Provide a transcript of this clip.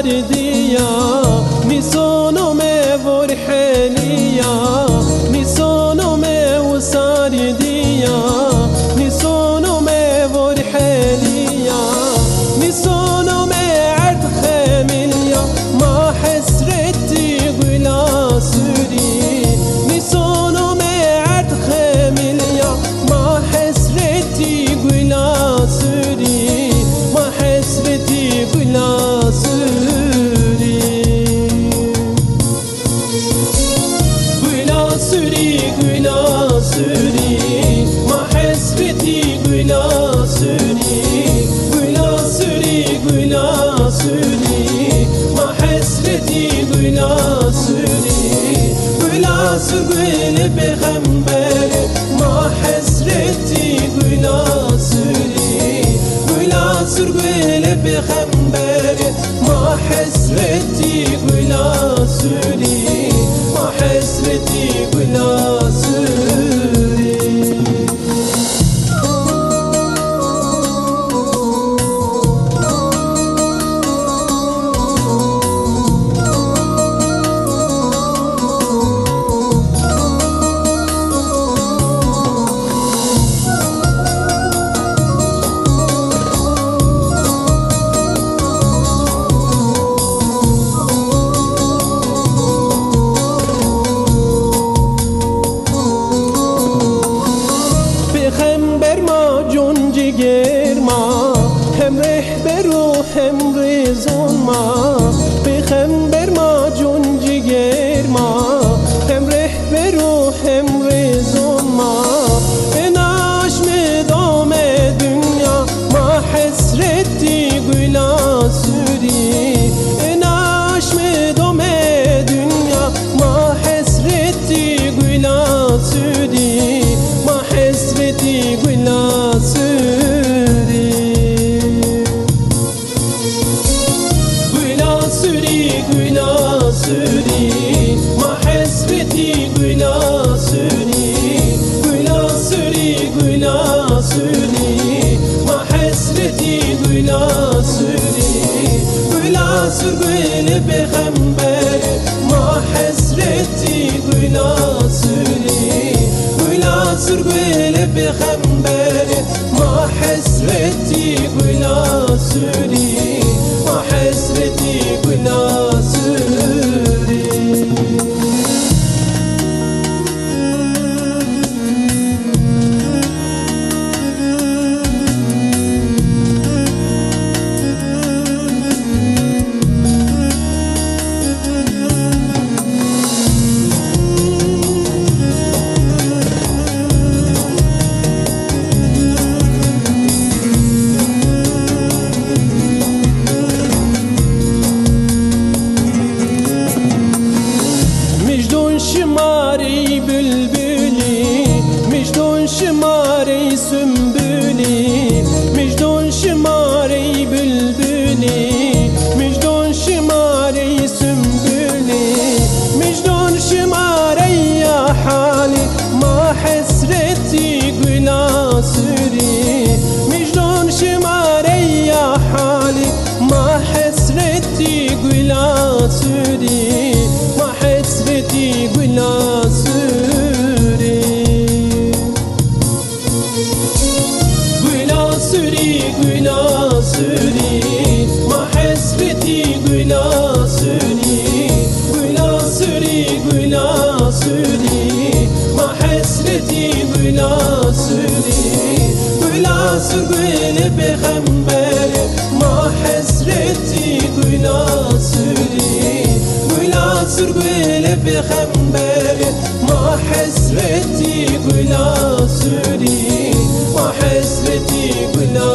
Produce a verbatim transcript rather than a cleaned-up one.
Diya, nîsono me vor helîya, nîsono me wisarî diya, nîsono me vor helîya, nîsono me erd xemilya, ma hesretî gula surî, nîsono me erd xemilya, ma hesretî gula surî, ma hesretî gula surî. Gula surî, gula surî, ma hesretî gula surî. Gula surî, gula surî, ma hesretî gula surî. Gula sur gulê pêxember, ma hesretî gula surî. Gula sur gulê pêxember, ma hesretî gula surî. Ma hesretî gula surî. Pêxember ma con cîger ma, hem rehber û hem rêzon ma. Pêxember ma con cîger ma, hem rehber û hem rêzon ma. Ena aşmê dame dinya, ma hesretî gula surî. Ena aşmê dame dinya, ma hesretî gula surî, ma hesretî gula surî. Gula surî, gula surî, ma hesretî gula surî. Gula surî, gula surî, ma hesretî gula surî. Gula sur gulê pêxember, ma hesretî gula surî. Gula sur gulê pêxember, ma hesretî gula surî. Ma hesretî gula surî. Mijdon şima rey bülbülî, mijdon şima rey sümbülî, mijdon şima rey bülbülî, mijdon şima rey sümbülî, mijdon şima rey ya halî, ma hesretî gula surî, mijdon şima rey ya halî, ma hesretî gula surî, ma hesretî gula surî. Gula surî, gula surî, ma hesretî gula surî. Gula surî, gula surî, ma hesretî gula surî. Gula sur gulê pêxember, ma hesretî gula surî. Gula sur gulê pêxember, ma hesretî gula surî. Ma hesretî gula